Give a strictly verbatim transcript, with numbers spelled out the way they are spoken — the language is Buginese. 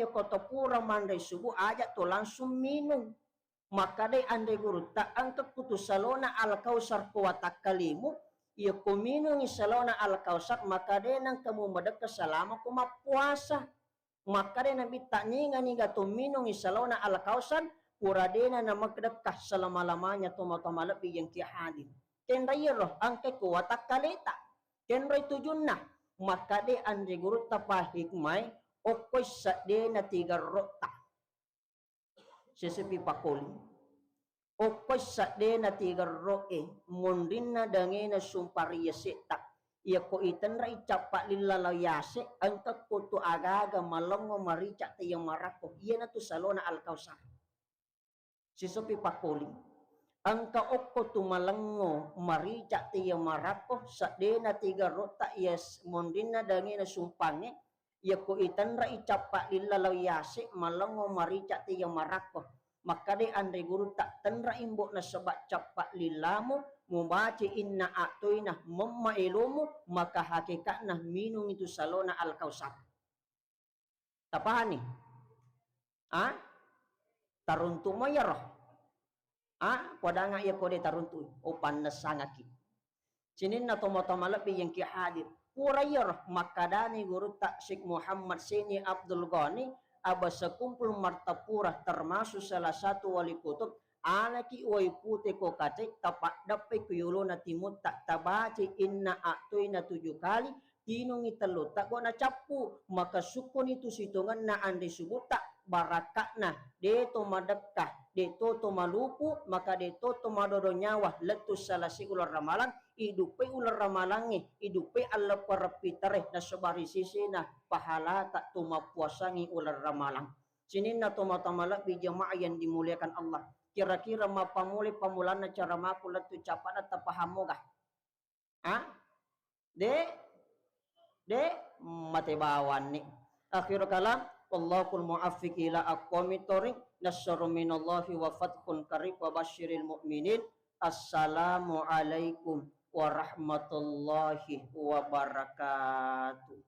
Iyako to pura manre subuh, aja to langsung minung. Makkadai anre gurutta, engka kutu salona Al-Kausar ko watakkalimu, iyako minungi salona Al-Kausar, makkadai nengka mumadekka salama ko mappuasa. Makkadai Nabitta, niga-niga to minungi salona Al-Kausar, pura dena namadekka selama-lamanya to matoa malebbi yang ki hadir. Kenra iyaro, engka ko watakkaleta. Kenroi tujunna, makkadai anre gurutta pahikmai, okkoi seddena tigerro'ta. Sesepi pakoli. Okkoi seddena tigerro'e, monrinna dangena sumpang ri yase'ta. Iyako itenrai cappa lilla lao yase, engka kutu aga-aga malengngo marica teyang marakko. Iyanatu salona Al-Kausar. Sisopi pakoli. Engka okko tu malengngo marica teyang marakko, seddena tigerro'ta iya s-, monrinna dangena sumpangnge, iyako itenrai cappa lilla lao yase, malengngo marica teyang marakko. Makkadai anre gurutta, tenra imbo nasaba cappa lillamu, mubaca inna a'toina, memma elomu, maka hakikatna minung itu salona Al-Kausar. Tapahani? Ah? Taruntu mo iyaro? Ah? Podanga iya kode taruntu. Oh, pannessangaki. Sininna tomatoa malebbi yang ki hadir. Pura iyaro makkadani gurutta Syekh Muhammad Seni Abdul Ghani, Abah Sekumpul Martapura, termasuk salah satu wali kutub, alaki wai pute ko kace, tapaddeppai ku yolona timutta, tabaci inna a'toina tuju kali, tinungi tellu teggo nacappu, maka sukkuni tu sitongenna anre subutta, barakka'na, de to madekka, de to to malupu, maka de to to madodo nyawa lettu salasi uleng ramalang, iduppai uleng ramalangnge, iduppai alleppereng pitare, nasobari sisena pahalata to mappuasangi uleng ramalang. Sininna tomatoa malebbi jamaah yang dimuliakan Allah. Kira-kira mappammulai pammulanna cara maku lettu capana tapaham moga? Ah? De? De? Mate bawanni. Akhirul kalam, wallahul muwaffiq ila aqwamit thoriq. Nasrun minallahi wa fathun qarib wa basyiril mu'minin. Assalamualaikum warahmatullahi wabarakatuh.